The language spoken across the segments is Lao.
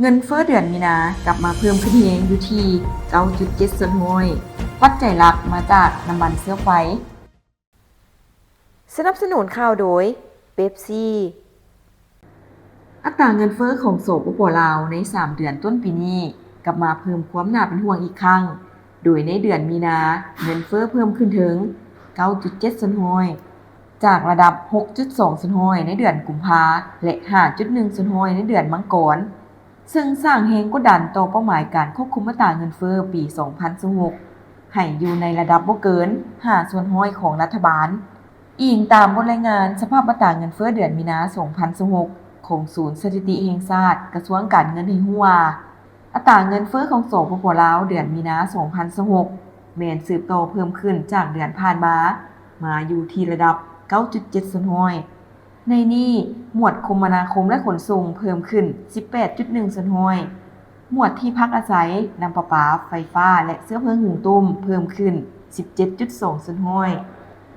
ເງິນເຟີ້ເດືອນມີນາກັບມາເພີ່ມຂຶ້ນແຮງຢູ່ທີ່ເກົ້າຈຸດເຈັດສ່ວນຮ້ອຍ, ປັດໄຈຫຼັກມາຈາກນ້ຳມັນເຊື້ອໄຟ. ສະໜັບສະໜູນຂ່າວໂດຍ ເປັບຊີ. ອັດຕາເງິນເຟີ້ຂອງ ສປປ ລາວ ໃນສາມເດືອນຕົ້ນປີນີ້ກັບມາເພີ່ມຄວາມໜ້າເປັນຫ່ວງອີກຄັ້ງ, ໂດຍໃນເດືອນມີນາ ເງິນເຟີ້ເພີ່ມຂຶ້ນເຖິງເກົ້າຈຸດເຈັດສ່ວນຮ້ອຍ ຈາກລະດັບຫົກຈຸດສອງສ່ວນຮ້ອຍໃນເດືອນກຸມພາ ແລະ ຫ້າຈຸດໜຶ່ງສ່ວນຮ້ອຍໃນເດືອນມັງກອນ, ເຊິ່ງສ້າງແຮງກົດດັນຕໍ່ເປົ້າໝາຍການຄວບຄຸມອັດຕາເງິນເຟີ້ປີສອງພັນຊາວຫົກ ໃຫ້ຢູ່ໃນລະດັບບໍ່ເກີນຫ້າສ່ວນຮ້ອຍຂອງລັດຖະບານ, ອີງຕາມບົດລາຍງານສະພາບອັດຕາເງິນເຟີ້ເດືອນມີນາສອງພັນຊາວຫົກ ຂອງສູນສະຖິຕິແຫ່ງຊາດ ກະຊວງການເງິນໃຫ້ຮູ້ວ່າ ອັດຕາເງິນເຟີ້ຂອງ ສປປ ລາວ ເດືອນມີນາສອງພັນຊາວຫົກ ແມ່ນສືບຕໍ່ເພີ່ມຂຶ້ນຈາກເດືອນຜ່ານມາ, ມາຢູ່ທີ່ລະດັບເກົ້າຈຸດເຈັດສ່ວນຮ້ອຍ. ໃນນີ້, ໝວດຄົມມະນາຄົມ ແລະ ຂົນສົ່ງ ເພີ່ມຂຶ້ນສິບແປດຈຸດໜຶ່ງສ່ວນຮ້ອຍ, ໝວດທີ່ພັກອາໄສ, ນ້ຳປະປາ, ໄຟຟ້າ ແລະ ເຊື້ອເພີງຫຸງຕົ້ມ ເພີ່ມຂຶ້ນສິບເຈັດຈຸດສອງສ່ວນຮ້ອຍ,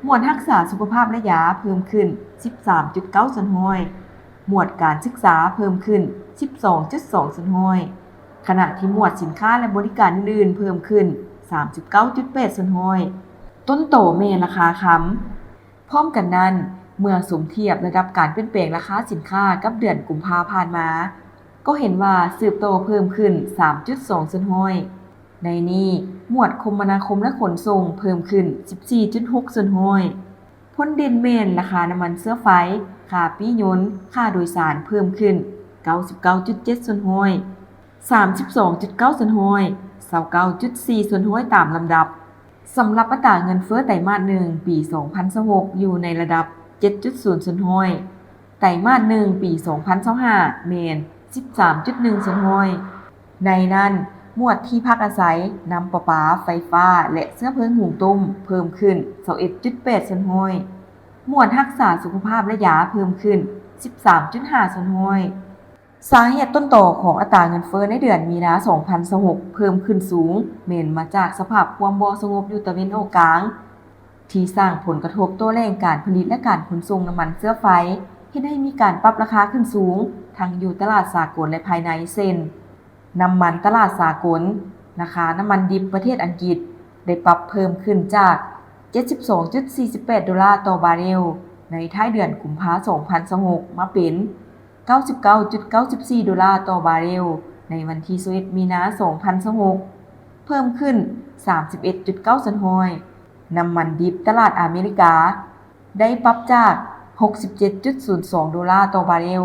ໝວດຮັກສາສຸຂະພາບ ແລະ ຢາ ເພີ່ມຂຶ້ນສິບສາມຈຸດເກົ້າສ່ວນຮ້ອຍ, ໝວດການສຶກສາເພີ່ມຂຶ້ນສິບສອງຈຸດສອງສ່ວນຮ້ອຍ, ຂະນະທີ່ໝວດສິນຄ້າ ແລະ ບໍລິການອື່ນໆ ເພີ່ມຂຶ້ນສາມສິບເກົ້າຈຸດແປດສ່ວນຮ້ອຍ. ຕົ້ນຕໍແມ່ນລາຄາຄຳ. ພ້ອມກັນນັ້ນ, ເມື່ອສົມທຽບລະດັບການປ່ຽນແປງລາຄາສິນຄ້າກັບເດືອນກຸມພາຜ່ານມາ, ກໍເຫັນວ່າສືບຕໍ່ເພີ່ມຂຶ້ນສາມຈຸດສອງສ່ວນຮ້ອຍ. ໃນນີ້, ໝວດຄົມມະນາຄົມ ແລະ ຂົນສົ່ງ ເພີ່ມຂຶ້ນສິບສີ່ຈຸດຫົກສ່ວນຮ້ອຍ. ຜົນເດັ່ນແມ່ນລາຄານ້ຳມັນເຊື້ອໄຟ, ຄ່າປີ້ຍົນ, ຄ່າໂດຍສານເພີ່ມຂຶ້ນເກົ້າສິບເກົ້າຈຸດເຈັດສ່ວນຮ້ອຍ, ສາມສິບສອງຈຸດເກົ້າສ່ວນຮ້ອຍ, ຊາວເກົ້າຈຸດສີ່ສ່ວນຮ້ອຍຕາມລຳດັບ. ສຳລັບອັດຕາເງິນເຟີ້ໄຕມາດໜຶ່ງ ປີສອງພັນຊາວຫົກ ຢູ່ໃນລະດັບເຈັດຈຸດສູນສ່ວນຮ້ອຍ, ໄຕມາດໜຶ່ງ ປີສອງພັນຊາວຫ້າ ແມ່ນສິບສາມຈຸດໜຶ່ງສ່ວນຮ້ອຍ. ໃນນັ້ນ, ໝວດທີ່ພັກອາໄສ, ນ້ຳປະປາ, ໄຟຟ້າ ແລະ ເຊື້ອເພີງຫຸງຕົ້ມ ເພີ່ມຂຶ້ນຊາວເອັດຈຸດແປດສ່ວນຮ້ອຍ, ໝວດຮັກສາສຸຂະພາບ ແລະ ຢາ ເພີ່ມຂຶ້ນສິບສາມຈຸດຫ້າສ່ວນຮ້ອຍ. ສາເຫດຕົ້ນຕໍຂອງອັດຕາເງິນເຟີ້ໃນເດືອນມີນາສອງພັນຊາວຫົກເພີ່ມຂຶ້ນສູງ ແມ່ນມາຈາກສະພາບຄວາມບໍ່ສະຫງົບຢູ່ຕາເວັນອອກກາງ ທີ່ສ້າງຜົນກະທົບຕໍ່ແຫຼ່ງການຜະລິດ ແລະ ການຂົນສົ່ງນ້ຳມັນເຊື້ອໄຟ, ເຮັດໃຫ້ມີການປັບລາຄາຂຶ້ນສູງ ທັງຢູ່ຕະຫຼາດສາກົນ ແລະ ພາຍໃນ ເຊັ່ນ ນ້ຳມັນຕະຫຼາດສາກົນ, ລາຄານ້ຳມັນດິບປະເທດອັງກິດໄດ້ປັບເພີ່ມຂຶ້ນຈາກເຈັດສິບສອງຈຸດສີ່ສິບແປດໂດລາຕໍ່ບາເຣວໃນທ້າຍເດືອນກຸມພາ ສອງພັນຊາວຫົກ ມາເປັນ ເກົ້າສິບເກົ້າຈຸດເກົ້າສິບສີ່ໂດລາຕໍ່ບາເຣວໃນວັນທີຊາວເອັດ ມີນາ ສອງພັນຊາວຫົກ ເພີ່ມຂຶ້ນສາມສິບເອັດຈຸດເກົ້າສ່ວນຮ້ອຍ. ນ້ຳມັນດິບຕະຫຼາດອາເມລິກາໄດ້ປັບຈາກຫົກສິບເຈັດຈຸດສູນສອງໂດລາຕໍ່ບາເຣວ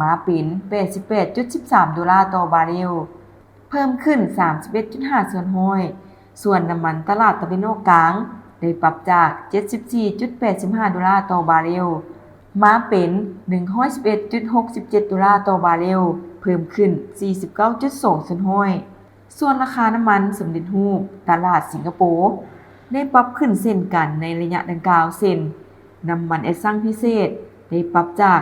ມາເປັນແປດສິບແປດຈຸດສິບສາມໂດລາຕໍ່ບາເຣວ, ເພີ່ມຂຶ້ນສາມສິບເອັດຈຸດຫ້າສ່ວນຮ້ອຍ. ສ່ວນນ້ຳມັນຕະຫຼາດຕາເວັນອອກກາງໄດ້ປັບຈາກເຈັດສິບສີ່ຈຸດແປດສິບຫ້າໂດລາຕໍ່ບາເຣວ ມາເປັນໜຶ່ງຮ້ອຍສິບເອັດຈຸດຫົກສິບເຈັດໂດລາຕໍ່ບາເຣວ, ເພີ່ມຂຶ້ນສີ່ສິບເກົ້າຈຸດສອງສ່ວນຮ້ອຍ. ສ່ວນລາຄານ້ຳມັນສຳເລັດຮູບຕະຫຼາດສິງກະໂປໄດ້ປັບຂຶ້ນເຊັ່ນກັນໃນໄລຍະດັ່ງກ່າວ ເຊັ່ນ ນ້ຳມັນແອັດຊັງພິເສດໄດ້ປັບຈາກ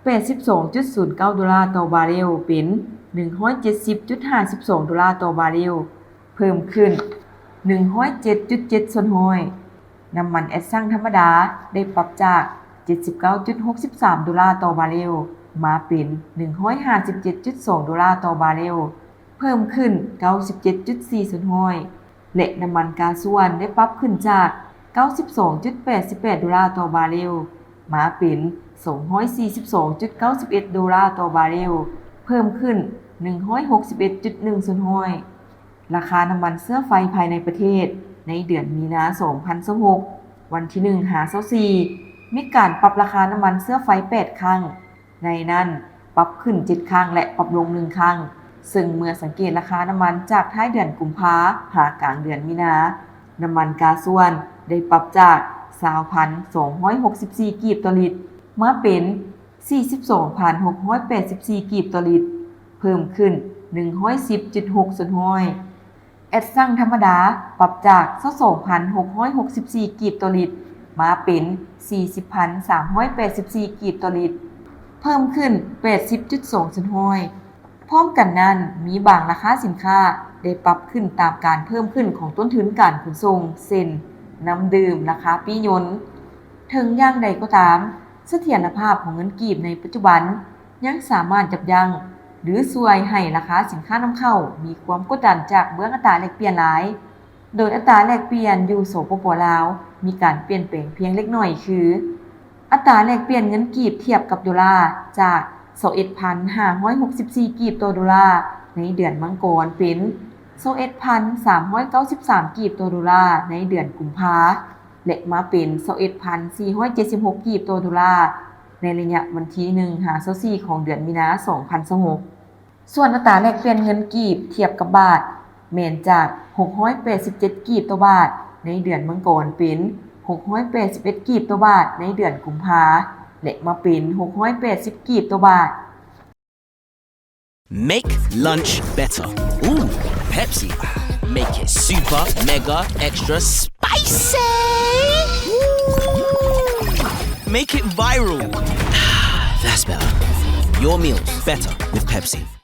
ແປດສິບສອງຈຸດສູນເກົ້າໂດລາຕໍ່ບາເຣວ ເປັນໜຶ່ງຮ້ອຍເຈັດສິບຈຸດຫ້າສິບສອງໂດລາຕໍ່ບາເຣວ, ເພີ່ມຂຶ້ນໜຶ່ງຮ້ອຍເຈັດຈຸດເຈັດສ່ວນຮ້ອຍ. ນ້ຳມັນແອັດຊັງທຳມະດາໄດ້ປັບຈາກເຈັດສິບເກົ້າຈຸດຫົກສິບສາມໂດລາຕໍ່ບາເຣວ ມາເປັນໜຶ່ງຮ້ອຍຫ້າສິບເຈັດຈຸດສອງໂດລາຕໍ່ບາເຣວ, ເພີ່ມຂຶ້ນເກົ້າສິບເຈັດຈຸດສີ່ສ່ວນຮ້ອຍ ແລະ ນ້ຳມັນກາຊວນໄດ້ປັບຂຶ້ນຈາກເກົ້າສິບສອງຈຸດແປດສິບແປດໂດລາຕໍ່ບາເຣວ ມາເປັນສອງຮ້ອຍສີ່ສິບສອງຈຸດເກົ້າສິບເອັດໂດລາຕໍ່ບາເຣວ, ເພີ່ມຂຶ້ນໜຶ່ງຮ້ອຍຫົກສິບເອັດຈຸດໜຶ່ງສ່ວນຮ້ອຍ. ລາຄານ້ຳມັນເຊື້ອໄຟພາຍໃນປະເທດໃນເດືອນມີນາ ສອງພັນຊາວຫົກ ວັນທີໜຶ່ງຫາຊາວສີ່ ມີການປັບລາຄານ້ຳມັນເຊື້ອໄຟແປດຄັ້ງ. ໃນນັ້ນ, ປັບຂຶ້ນເຈັດຄັ້ງ ແລະ ປັບລົງໜຶ່ງຄັ້ງ, ເຊິ່ງເມື່ອສັງເກດລາຄານ້ຳມັນຈາກທ້າຍເດືອນກຸມພາຫາກາງເດືອນມີນາ, ນ້ຳມັນກາຊວນໄດ້ປັບຈາກຊາວພັນສອງຮ້ອຍຫົກສິບສີ່ກີບຕໍ່ລິດ ມາເປັນສີ່ສິບສອງພັນຫົກຮ້ອຍແປດສິບສີ່ກີບຕໍ່ລິດ, ເພີ່ມຂຶ້ນໜຶ່ງຮ້ອຍສິບຈຸດຫົກສ່ວນຮ້ອຍ. ແອັດຊັງທຳມະດາປັບຈາກຊາວສອງພັນຫົກຮ້ອຍຫົກສິບສີ່ກີບຕໍ່ລິດ ມາເປັນສີ່ສິບພັນສາມຮ້ອຍແປດສິບສີ່ກີບຕໍ່ລິດ, ເພີ່ມຂຶ້ນແປດສິບຈຸດສອງສ່ວນຮ້ອຍ. ພ້ອມກັນນັ້ນ, ມີບາງລາຄາສິນຄ້າໄດ້ປັບຂຶ້ນຕາມການເພີ່ມຂຶ້ນຂອງຕົ້ນທຶນການຂົນສົ່ງ, ເຊັ່ນ ນ້ຳດື່ມ, ລາຄາປີ້ຍົນ. ເຖິງຢ່າງໃດກໍຕາມ, ສະຖຽນລະພາບຂອງເງິນກີບໃນປັດຈຸບັນຍັງສາມາດຢັບຢັ້ງ ຫຼືຊ່ວຍໃຫ້ລາຄາສິນຄ້ານຳເຂົ້າມີຄວາມກົດດັນຈາກເບື້ອງອັດຕາແລກປ່ຽນຫຼາຍ, ໂດຍອັດຕາແລກປ່ຽນຢູ່ ສປປ ລາວ ມີການປ່ຽນແປງພຽງເລັກນ້ອຍ ຄື ອັດຕາແລກປ່ຽນເງິນກີບທຽບກັບໂດລາ ຈາກ ຊາວເອັດພັນຫ້າຮ້ອຍຫົກສິບສີ່ ກີບຕໍ່ໂດລາໃນເດືອນມັງກອນ ເປັນ ຊາວເອັດພັນສາມຮ້ອຍເກົ້າສິບສາມ ກີບຕໍ່ໂດລາໃນເດືອນກຸມພາ ແລະ ມາເປັນ ຊາວເອັດພັນສີ່ຮ້ອຍເຈັດສິບຫົກ ກີບຕໍ່ໂດລາ ໃນໄລຍະວັນທີໜຶ່ງຫາຊາວສີ່ ຂອງເດືອນມີນາ ສອງພັນຊາວຫົກ. ສ່ວນອັດຕາແລກປ່ຽນເງິນກີບທຽບກັບບາດ ແມ່ນຈາກ ຫົກຮ້ອຍແປດສິບເຈັດ ກີບຕໍ່ບາດໃນເດືອນມັງກອນ ເປັນ ຫົກຮ້ອຍແປດສິບເອັດ ກີບຕໍ່ບາດໃນເດືອນກຸມພາ ແລະ ມາເປັນ ຫົກຮ້ອຍແປດສິບ ກີບຕໍ່ບາດ. Make lunch better. Ooh, Pepsi. Make it super, mega, extra spicy. Ooh. Make it viral. That's better. Your meals better with Pepsi.